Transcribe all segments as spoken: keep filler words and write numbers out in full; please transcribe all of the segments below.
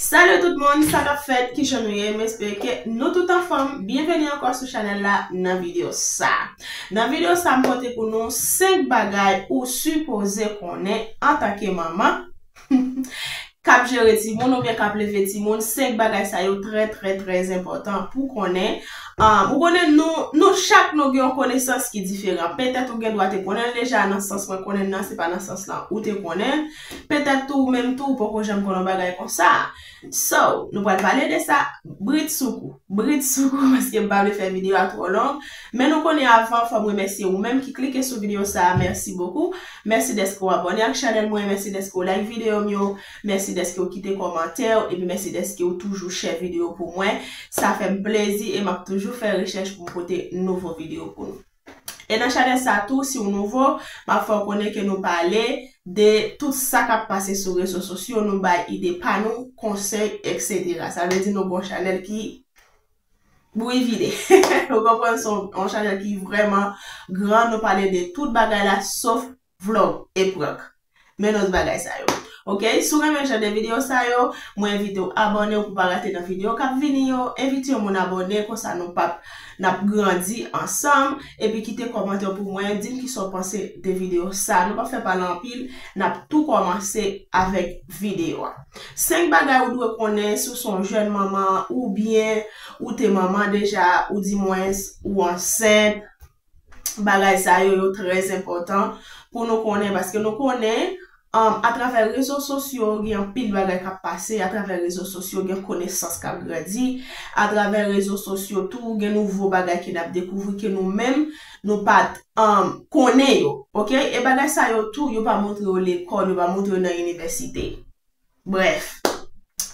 Salut tout moun, sa k ap fèt, kijan nou ye? M espere ke nou tout anfòm. Byenveni ankò sou chanèl la nan videyo sa. Nan videyo sa, m pote pou nou senk bagay ou sipoze konnen antanke manman k ap jere timoun oubyen k ap leve timoun. Senk bagay sa yo trè, trè, trè enpòtan pou konnen. Um, ou konnen nou, nou chak nou gen yon konesans ki diferan. Petèt ou gen dwa te konnen l deja nan sans mwen konnen l nan, se pa nan sans lan ou te konnen l. Petèt tou, ou menm tou, ou poko janm konnen yon bagay konsa. So, nou pral pale de sa, britsoukou. Britsoukou, paske m pa vle fè videyo a twò long. Men nou konnen avan, fò m remèsye ou menm ki klike sou videyo sa a, mèsi bokou. Mèsi dèske w abòne ak chanèl mwen, mèsi dèske w like videyo m yo, mèsi dèske w kite kòmantè w, epi mèsi dèske w toujou share videyo pou mwen. Sa fè m plezi e m ap toujou fè rechèch pou m pote nouvo videyo pou nou. E nan chanèl sa tou, si w nouvo, m ap fè w konnen ke nou pale de tout sa k ap pase sou rezo sosyo, nou bay ide pa nou, konsèy, etsetera. Sa vle di nou gon chanèl ki bouyi vide. Ou konprann, se yon, yon chanèl ki vrèman gran, nou pale de tout bagay la, sof vlòg e prank. Men lòt bagay sa yo. Ok, si w renmen jan de videyo sa yo, mwen envite w abòne w pou pa rate nan videyo k ap vini yo. Envite yon moun abòne, konsa nou p ap, n ap grandi ansanm. Epi kite kòmantè w pou mwen, di m kisa w panse de videyo sa. Nou p ap fè pale anpil, n ap tou kòmanse avèk videyo a. Senk bagay ou dwe konnen si w se yon jèn manman oubyen ou te manman deja, ou di mwens ou ansent. Bagay sa yo, yo trè enpòtan pou nou konnen, paske nou konnen, um, atravè rezo sosyo, gen anpil bagay k ap pase, atravè rezo sosyo, gen konesans k ap grandi, atravè rezo sosyo tou, gen nouvo bagay ke n ap dekouvri ke nou menm, nou pa t, um, konnen yo, ok? E bagay sa yo tou, yo pa montre yo lekòl, yo pa montre yo nan inivèsite. Brèf,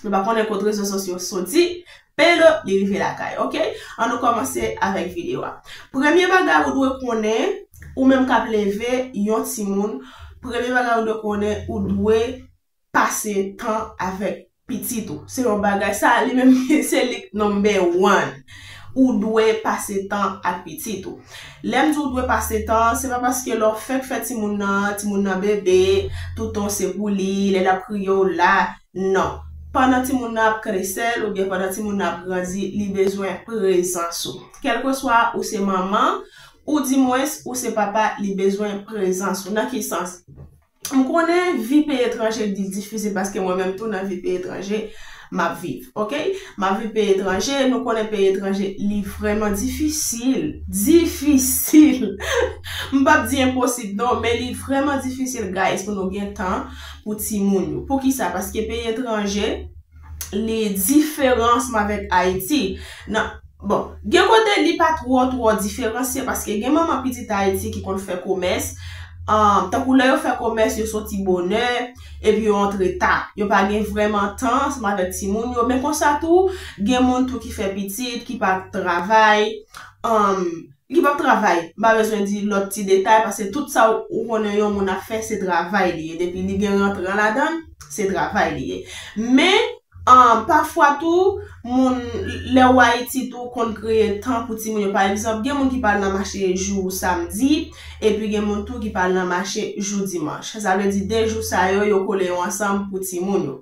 nou pa konnen kot rezo sosyo soti, pero li rive lakay, ok? Ann nou kòmanse avèk videyo a. Premye bagay ou dwe konnen, ou menm k ap leve yon timoun, premye bagay ou dwe konnen, ou dwe pase tan avèk pitit ou. Se yon bagay, sa li menm, se li number one. Ou dwe pase tan ak pitit ou. Lè m di ou dwe pase tan, se pa paske lè w fèk fè timoun nan, timoun nan bebe, tout tan se pou li, lè l ap kriye w la, non. Pandan timoun nan ap kresèl oubyen pandan timoun nan ap grandi, li bezwen prezans ou. Kèlkeswa ou se manman, ou di mwens ou se papa, li bezwen prezans ou. Nan ki sans? M konnen vi peyi etranje di difisil paske mwen menm tou nan vi peyi etranje m ap viv, ok? M ap viv peyi etranje, nou konnen peyi etranje li vrèman difisil, difisil. M p ap di enposib non, men li vrèman difisil, guys, pou nou gen tan pou timoun yo. Poukisa? Paske peyi etranje, li diferan ansanm avèk Ayiti. Nan, bon, gen kote li pa twò, twò diferansye, paske gen manman pitit Ayiti ki konn fè komès, um, tankou lè yo fè komès, yo soti bonè, epi yo antre ta. Yo pa gen vrèman tan ansanm avèk timoun yo. Men konsa tou, gen moun tou ki fè pitit, ki pa travay, um, ki p ap travay. M pa bezwen di lòt ti detay, paske tout sa ou, ou konnen yon moun ap fè, se travay li ye. Depi li gen rantran ladan l, se travay li ye. Men, um, pafwa tou, moun, lè w Ayiti tou, konn kreye tan pou timoun yo. Pa egzanp, gen moun ki pral nan mache jou samdi, epi gen moun tou ki pral nan mache jou dimanch. Sa vle di de jou sa yo, yo kole yo ansanm pou timoun yo.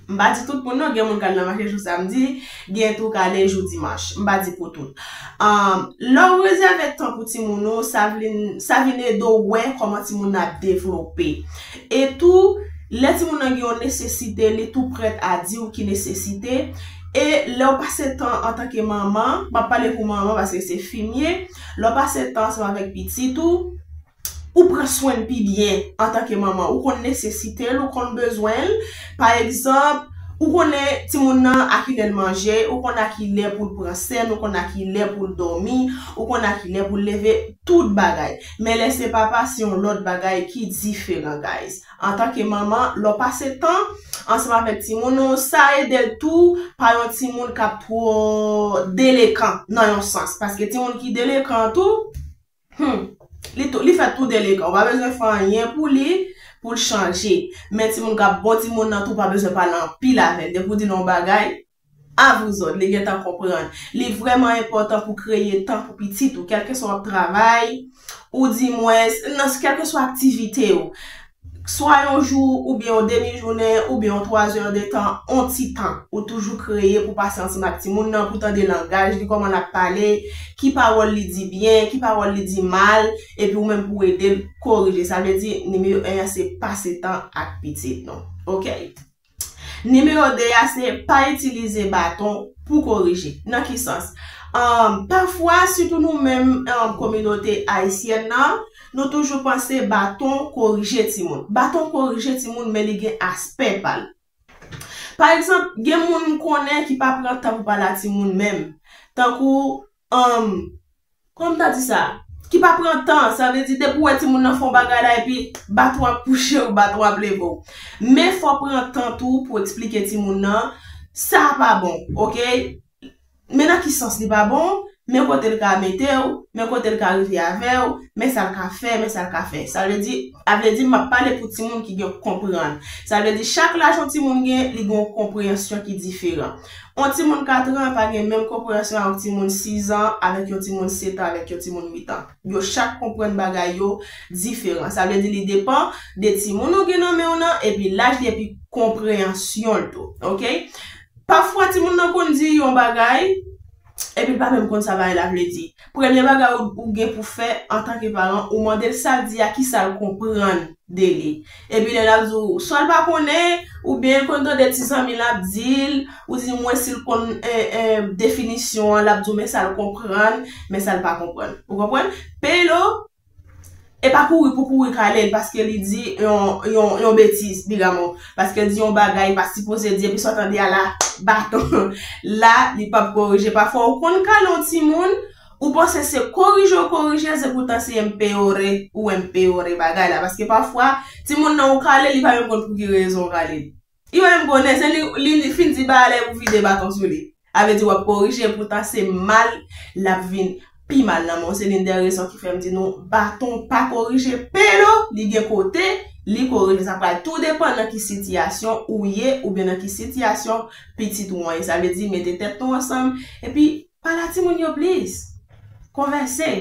M pa di tout moun non, gen moun k al nan mache jou samdi, gen tou k ale jou dimanch. M pa di pou tout. Um, lè w rezève tan pou timoun ou, sa vin, sa vin ede w wè kòman timoun nan ap devlope. E tou, lè timoun nan gen yon nesesite, li tou prèt a di w ki nesesite. E lè w pase tan antanke manman, m ap pale pou manman paske se fi m ye, lè w pase tan ansanm avèk pitit ou, ou pran swen l pi byen antanke manman. Ou konn nesesite l, ou konn bezwen l. Pa egzanp, ou konnen timoun nan a kilè l manje, ou konn a kilè pou l pran sèn, ou konn a kilè pou l dòmi, ou konn a kilè pou l leve, tout bagay. Men lè se papa, se yon lòt bagay ki diferan, guys. Antanke manman, lè w pase tan ansanm avèk timoun ou, sa ede l tou pa yon timoun k ap twò delekan nan yon sans. Paske timoun ki delekan tou, Hmm. Li tou, li fèt tou delekan. Ou pa bezwen fè anyen pou li, pou l chanje. Men timoun k ap bon timoun nan tou, ou pa bezwen pale anpil avè l. Depi w di l yon bagay, avou zòt, li gentan konprann. Li vrèman enpòtan pou kreye tan pou pitit ou, kèlkeswa w ap travay, ou di mwens, nan kèlkeswa aktivite w. swa yon jou, oubyen yon demi jounen, oubyen yon twa zè de tan, yon ti tan, ou toujou kreye pou pase ansanm ak timoun nan, pou tande langaj li, kòman l ap pale, ki pawòl li di byen, ki pawòl li di mal, epi ou menm pou ede l korije. Sa vle di, nimewo en an, se pase tan ak pitit nou. Oke? Nimewo de a, se pa itilize baton pou korije. Nan ki sans? Um, pafwa, sitou nou menm, um, kominote ayisyèn nan, nou toujou panse baton korije timoun. Baton korije timoun, men li gen aspè pa l. Pa egzanp, gen moun m konnen ki pa pran tan pou pale a timoun menm. Tankou, um, kòman m ta di sa? Ki pa pran tan, sa vle di depi w wè timoun nan fè yon bagay la epi baton ap kouche w, baton ap leve w. Men fò w pran tan tou pou eksplike timoun nan, sa pa bon, oke? Men nan ki sans li pa bon, men kote l ka mete w, men kote l ka rive avè w, men sa l ka fè, men sa l ka fè. Sa vle di, a vle di, m ap pale pou timoun ki gen konprann. Sa vle di, chak laj yon timoun gen, li gen yon konpreyansyon ki diferan. Yon timoun kat an pa gen menm konpreyansyon ak yon timoun sis an, avèk yon timoun sèt an, avèk yon timoun uit an. Yo chak konprann bagay yo diferan. Sa vle di, li depan de timoun ou gen nan men w nan, epi laj li, epi konpreyansyon l tou. Oke? Pafwa, timoun nan konn di yon bagay, epi l pa menm konn sa bagay la vle di. Premye bagay ou, ou gen pou fè antanke paran, ou mande l sa l di a, ki sa l konprann de li. Epi lè l ap di w, swa l pa konnen, oubyen l konn tande ti zanmi l ap di l, ou di mwen si l konn, eh, eh, definisyon an, l ap di w men sa l konprann, men sa l pa konprann. Ou konprann? Peye l, e pa kouri pou kouri kale l paske li di yon, yon, yon betiz, bigamo. Paske l di yon bagay li pa sipoze di, epi sa w tande a la, baton. La, li p ap korije. Pafwa, ou konn kale yon timoun, ou panse se korije w korije, se poutan se empeore ou empeore bagay la. Paske pafwa, timoun nan ou kale, li pa menm konn pou ki rezon w kale l. Li pa menm konnen, se li, li, li fin di bagay la, epi w vide baton sou li. A vle di w ap korije, poutan se mal l ap vin pi mal nan men w. Se l'une des raisons ki fè m di nou, baton pa korije pelo, li gen kote, li korije. Sa pral tou depann nan ki sitiyasyon ou ye, oubyen nan ki sitiyasyon pitit ou an ye. Sa vle di, mete tèt nou ansanm, epi pale a timoun yo plis. Konvèse.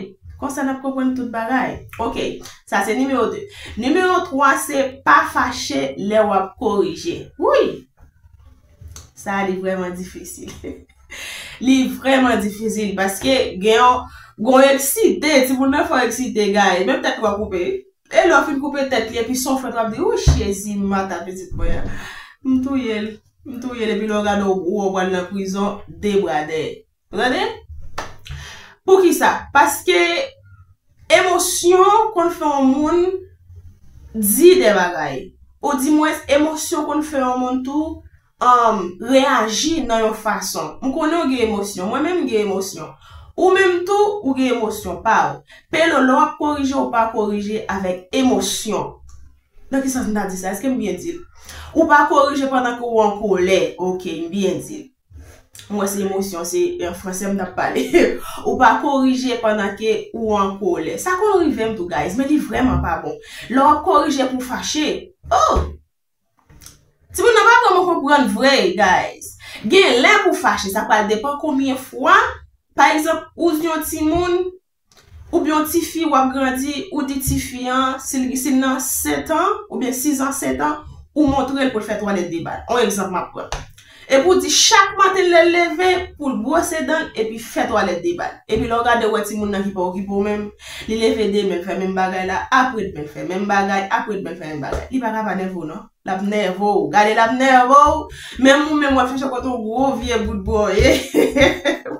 Konsa n ap konprann tout bagay. Oke, sa se nimewo de. Nimewo twa, se pa fache lè w ap korije. Wi! Sa a, li vrèman difisil. Li vrèman difisil paske gen yon, gen yon eksite, timoun nan fò eksite, guys. Menm tèt ou a koupe. E lè w fin koupe tèt li, epi se yon frèt w ap di, "Ou Jezi, mata pitit mwen an. M touye l. M touye l." Epi lè w gade, w, w pral nan prizon, de bra dèyè. Ou tande? Poukisa? Paske emosyon konn fè yon moun di de bagay. Ou di mwens, emosyon konn fè yon moun tou, um, reyaji nan yon fason. M konnen w gen emosyon. Mwen menm, m gen emosyon. Ou menm tou, ou gen emosyon pa w. Pelo, lè w ap korije, ou pa korije avèk emosyon. Nan ki sans m ta di sa? Èske m byen di l? Ou pa korije pandan ke ou an kolè. Oke, m byen di l. Mwen se emosyon, se an fransè m t ap pale. Ou pa korije pandan ke ou an kolè. Sa konn rive m tou, guys, men li vrèman pa bon. Lè w ap korije pou fache, oh! Timoun nan pa vrèman konprann vre, guys. Gen lè pou fache, sa pral depann konbyen fwa. Pa egzanp, ou di yon timoun, oubyen yon tifi w ap grandi, ou di tifi an, si l, si l nan sèt an, oubyen sis an, sèt an, ou montre l pou l fè twalèt de bal. On egzanp m ap pran. Epi w di chak maten lè l leve, pou l bwose dan l, epi fè twalèt de bal. Epi lè w gade, w wè timoun nan ki pa okipe w menm, li leve demen, l fè menm bagay la, apre demen, l fè menm bagay, apre demen, l fè menm bagay. Li pa ka pa nève w, non. L ap nève w. Gade, l ap nève w. Menm ou menm, w ap chache kote yon gwo vye bout bwa w ye.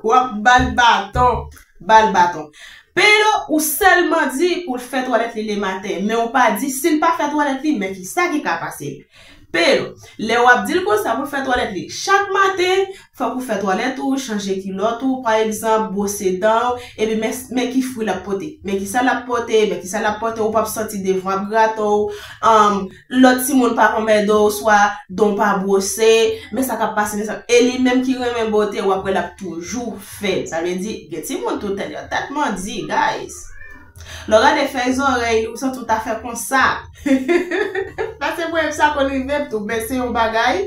W ap ba l baton. Ba l baton. Pelo, ou sèlman di pou l fè twalèt li lematen, men ou pa di si l pa fè twalèt li, men ki sa ki ka pase l. Pelo, lè w ap di l konsa pou l fè twalèt li chak maten, fòk ou fè twalèt ou, chanje kilòt ou, pa egzanp, bwose dan w, epi men, men ki fwi l ap pote. Men ki sa l ap pote, men ki sa l ap pote, ou p ap santi devan ap grate w, um, lòt timoun p ap anmède w, swa dan w pa bwose, men sa k ap pase, men sa, e li menm ki renmen bote, w ap wè l ap toujou fè l. Sa vle di, gen timoun tou tèt yo tèt mandi, guys. Lè w gade fèy zòrèy li, ou santi w ta fè konsa. Paske mwen, sa konn rive m tou, men se yon bagay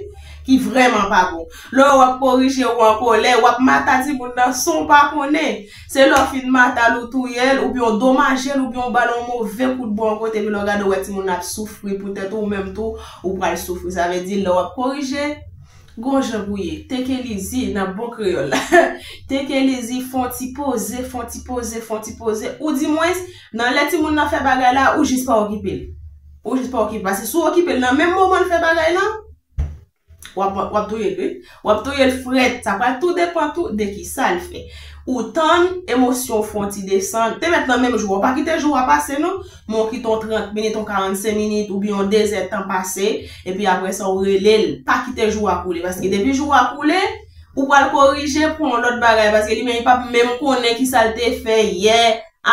ki vrèman pa bon. Lè w ap korije, ou an kòlè, w ap mata timoun nan san w pa konnen. Se lè w fin mata l, ou touye l, oubyen w domaje l, oubyen w ba l yon move kout bwa yon kote, epi lè w gade, w wè timoun nan ap soufri poutèt ou, ou menm tou, ou pral soufri. Sa vle di, lè w ap korije, gon jan pou ye. Take it easy nan bon kreyòl. Take it easy, fè yon ti poze, fè yon ti poze, fè yon ti poze. Ou di mwens, nan lè timoun nan fè bagay la, ou jis pa okipe l. Ou jis pa okipe l. Paske si w okipe l nan menm moman l fè bagay lan, w ap, w ap touye l, wi. W ap touye l frèt. Sa pral tou depann tou de ki sa l fè. Ou tann emosyon w fè yon ti desann. Te mèt nan menm jou a. Ou pa kite jou a pase, non. Men w kite yon trant minit, yon karannsenk minit, oubyen yon dezèdtan pase, epi apre sa, ou rele l. Pa kite jou a koule, paske depi jou a koule, ou pral korije pou yon lòt bagay, paske li menm, li p ap menm konnen ki sa l te fè yè,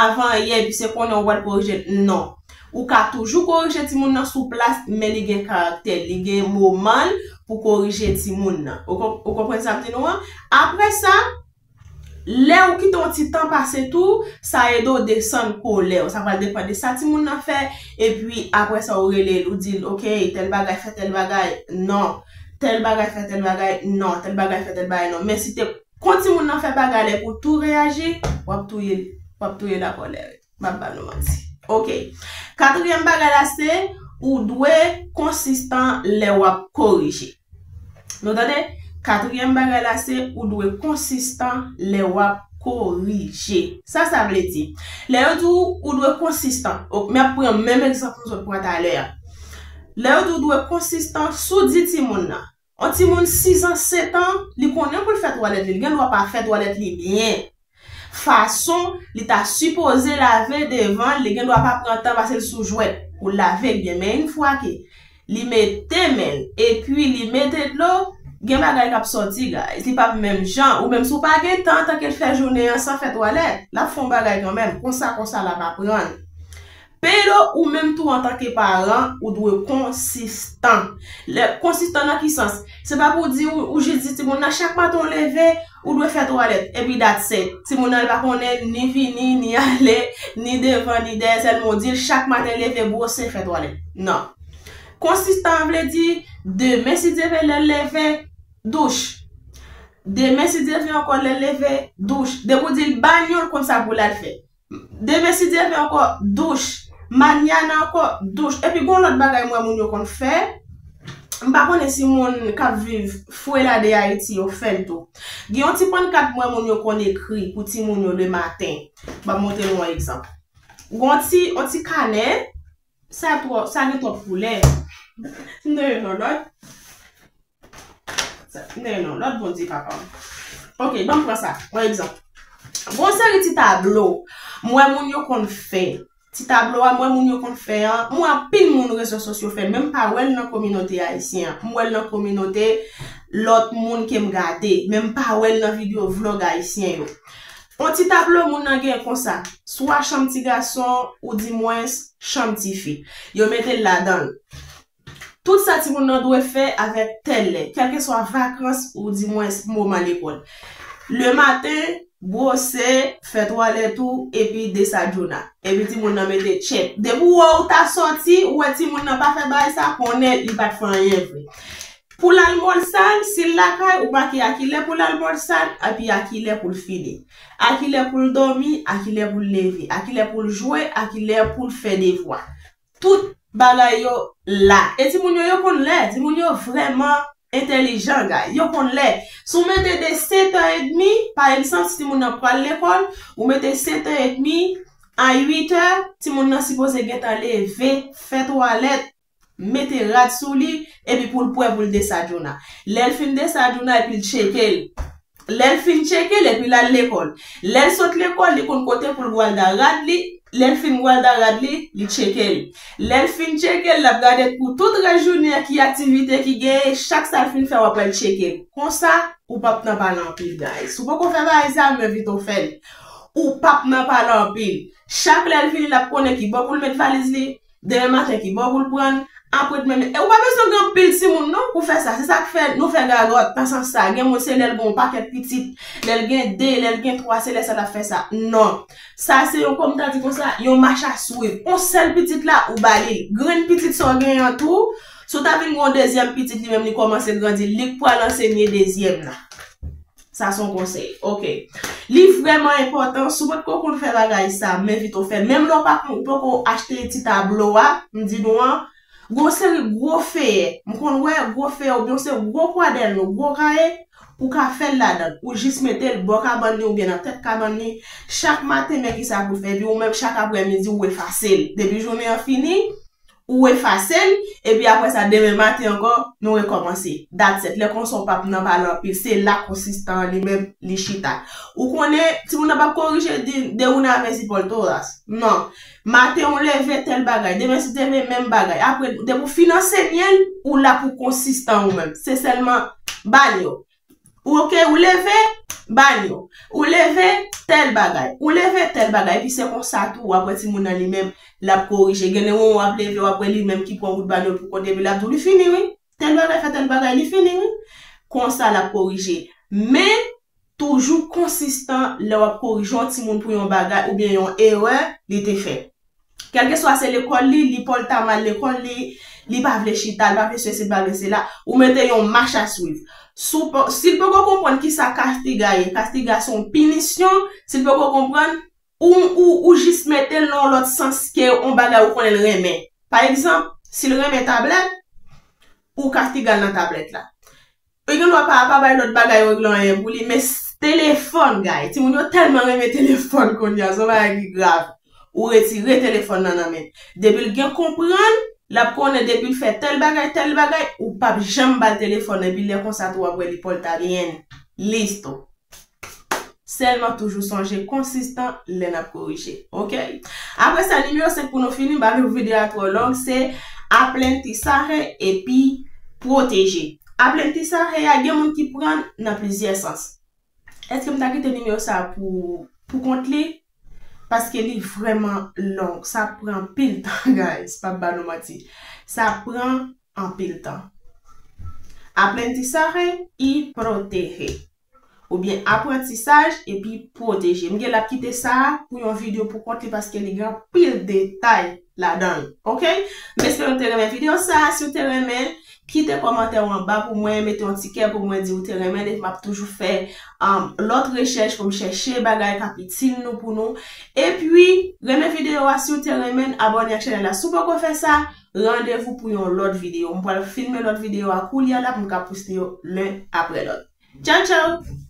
avan yè, epi se konnen ou pral korije l. Non. Ou ka toujou korije timoun nan sou plas, men li gen karaktè, li gen moman l pou korije timoun nan. Ou konp-, ou konprann sa m di nou an? Apre sa, lè ou kite yon ti tan pase tou, sa ede w desann kolè w. Sa pral depann de sa timoun nan fè, epi apre sa, ou rele l, ou di l, "Ok, tèl bagay fè tèl bagay, non. Tèl bagay fè tèl bagay, non. Tèl bagay fè tèl bagay, non." Men si te, kon timoun nan fè bagay la epi w tou reyaji, w ap touye l. W ap touye l a kòlè. M ap ba nou manti. Ok. Katriyèm bagay la se, ou dwe konsistan lè w ap korije. Nou tande? Katriyèm bagay la se, ou dwe konsistan lè w ap korije. Sa sa vle di? Lè yo di w, ou dwe konsistan. Ok, m ap pran menm egzanp nou sot pran talè a. Lè yo di w dwe konsistan, si w di timoun nan, yon timoun sis an, sèt an, li konnen pou l fè twalèt li. Li gen dwa pa fè twalèt li byen. Fason li ta sipoze lave devan l, li gen dwa pa pran tan paske l sou jwèt pou l lave l byen. Men yon fwa ke li mete men l, epi li mete dlo, gen bagay k ap sòti, guys. Li p ap menm jan. Ou menm si w pa gen tan, antanke l fè jounen an san fè twalèt, l ap fè yon bagay kanmenm. Konsa, konsa, l ap aprann. Pero ou menm tou antanke paran, ou dwe konsistan. Lè, konsistan nan ki sans? Se pa pou di ou, ou jis di timoun nan chak maten w leve, ou dwe fè twalèt, epi that's it. Timoun nan li pa konnen ni vini, ni ale, ni devan, ni dèyè, sèlman w di l chak maten leve, bwose, fè twalèt. Non. Konsistan an vle di, demen si Dye vle lè l leve, douch. Demen si Dye vle ankò lè l leve, douch. Depi w di l banyo, l konn sa pou l al fè. Demen si Dye vle ankò, douch. Manyana ankò, douch. Epi gon lòt bagay m wè moun yo konn fè. M pa konnen si moun k ap viv fwe la de Ayiti yo fè l tou. Gen yon ti pannkat m wè moun yo konn ekri pou timoun yo lematen. M ap montre nou yon egzanp. Gon ti, yon ti kanè, sa twò, sa gen twòp koulè. M nan yon lòt. Sa, men non, lòt Bondye papa m. Ok, ban m pran sa. Yon egzanp. Gon seri ti tablo. M wè moun yo konn fè. Ti tablo a, m wè moun yo konn fè an. M wè anpil moun rezo sosyo fè l, men m pa wè l nan kominote ayisyen an. M wè l nan kominote lòt moun ke m gade, men m pa wè l nan videyo vlòg ayisyen yo. Yon ti tablo moun nan gen konsa. Swa chanm ti gason, ou di mwens, chanm ti fi. Yo mete l ladan l. Tout sa timoun nan dwe fè avèk tèl lè, kèlkeswa vakans ou dimwens moman lekòl. Lematen, bwose, fè twalèt ou, epi desadjouna. Epi timoun nan mete tchèk. Depi w wè ou ta sòti, ou wè timoun nan pa fè bagay sa, konnen li pa t fè anyen vre. Pou l al mòn sal, si l lakay, ou make a kilè pou l al mòn sal, epi a kilè pou l fini. A kilè pou l dòmi, a kilè pou l leve, a kilè pou l jwe, a kilè pou l fè devwa. Tout bagay yo la. E timoun yo, yo konn lè. Timoun yo vrèman entèlijan, guys. Yo konn lè. Si w mete de sèt è edmi, pa egzanp, si timoun nan pral lekòl, ou mete sèt è edmi a uit è, timoun nan sipoze gentan leve, fè twalèt, mete rad sou li, epi pou l prè pou l desadjouna. Lè l fin desadjouna, epi l tcheke l. Lè l fin tcheke l, epi l al lekòl. Lè l sot lekòl, li konn kote pou l gwalda rad li. Lè l fin gwalda rad li, li tcheke l. Lè l fin tcheke l, l ap gade pou tout rès jounen an ki aktivite ki genyen, chak sa l fin fè, w ap wè l tcheke l. Konsa, ou p ap nan pale anpil, guys. Si w poko fè bagay sa, m envite w fè l. Ou p ap nan pale anpil. Chak lè l vini, l ap konnen ki bò pou l met valiz li, demen maten ki bò pou l pran l, apre demen, e ou pa bezwen gen anpil timoun non pou fè sa. Se sa k fè nou fè gagòt nan sans sa. Gen moun se lè l gen yon pakèt pitit, lè l gen de, lè l gen twa, se lè sa l ap fè sa. Non. Sa se yon, kòm ta di konsa, yon mach a swiv. Yon sèl pitit la, ou ba li l. Grenn pitit sa w genyen an tou, Si w ta vin gen yon dezyèm pitit, li menm li kòmanse grandi, li k pral ansenye dezyèm nan. Sa se yon konsèy. Ok. Li vrèman enpòtan, si w potko konn fè bagay sa, m envite w fè l. Menm lè w pa konn, ou poko achte ti tablo a, m di nou an, gon seri gwo feyè. M konn wè gwo feyè oubyen yon seri gwo kwadèno, gwo kaye, ou ka fè l ladan l. Ou jis mete l bò kabann li oubyen nan tèt kabann li. Chak maten, men kisa pou w fè. Epi ou menm chak aprèmidi, ou efase l. Depi jounen an fini, ou efase l, epi apre sa, demen maten ankò, nou rekòmanse. That's it. Lè konsa, w p ap nan pale anpil. Se la konsistan an li menm, li chita. Ou konnen, timoun nan p ap korije de, de una vez y por todas. Non. Maten, ou leve, tèl bagay. Demen, si te vle, menm bagay. Apre, depi w fin ansenye l, ou la pou konsistan ou menm. Se sèlman ba l yo. Ou ok, ou leve, banyo. Ou leve, tèl bagay. Ou leve, tèl bagay. Epi se konsa tou, w ap wè timoun nan li menm, l ap korije. Gen de moman w ap leve, w ap wè li menm ki pran wout banyo pou kont, epi l ap di w, li fini, wi. Tèl bagay fè tèl bagay, li fini, wi. Konsa, l ap korije. Men, toujou konsistan lè w ap korije yon timoun pou yon bagay oubyen yon erè li te fè. Kèlkeswa se lekòl li, li pa l ta mal lekòl li, li pa vle chita, li pa vle sesi, li pa vle sela, ou mete yon mach a swiv. Si w pa, si l poko konprann kisa kastiga ye, kastiga se yon pinisyon, si l poko konprann, ou, ou, ou jis mete l nan yon lòt sans ke yon bagay ou konnen l renmen. Pa egzanp, si l renmen tablèt, ou kastiga l nan tablèt la. Ou gen dwa pa, pa bay lòt bagay yo regle anyen pou li, men s-, telefòn, guys. Timoun yo tèlman renmen telefòn kounye a, se yon bagay ki grav. Ou retire telefòn nan nan men l. Depi l gen konprann, l ap konnen depi l fè tèl bagay, tèl bagay, ou p ap janm ba l telefòn nan. Epi lè konsa tou, w ap wè li pa l ta byen. Listo. Sèlman toujou sonje konsistan lè n ap korije. Ok? Apre sa, nimewo senk pou nou fini, m pa vle pou videyo a twò long, se aprendizaje epi pwoteje. Aprendizaje a, gen moun ki pran l nan plizyè sans. Èske m ta kite nimewo sa a pou, pou kont li? Paske li vrèman long. Sa pran anpil tan, guys. Pa ba nou manti. Sa pran anpil tan. Aprendizaje y proteje. Oubyen aprantisaj epi pwoteje. M gen l ap kite sa a pou yon videyo pou kont li paske li gen anpil detay ladan l. Ok? M espere w te renmen videyo sa a. Si w te renmen, kite kòmantè w anba pou mwen, mete yon ti kè pou mwen di w te renmen l, epi m ap toujou fè, um, lòt rechèch pou m chèche bagay k ap itil nou pou nou. Epi, renmen videyo a, si w te renmen l, abòne ak chanèl la. Si w poko fè sa, randevou pou yon lòt videyo. M pral filme lòt videyo a koulye a la pou m ka poste yo len apre lòt. Tchaw, tchaw!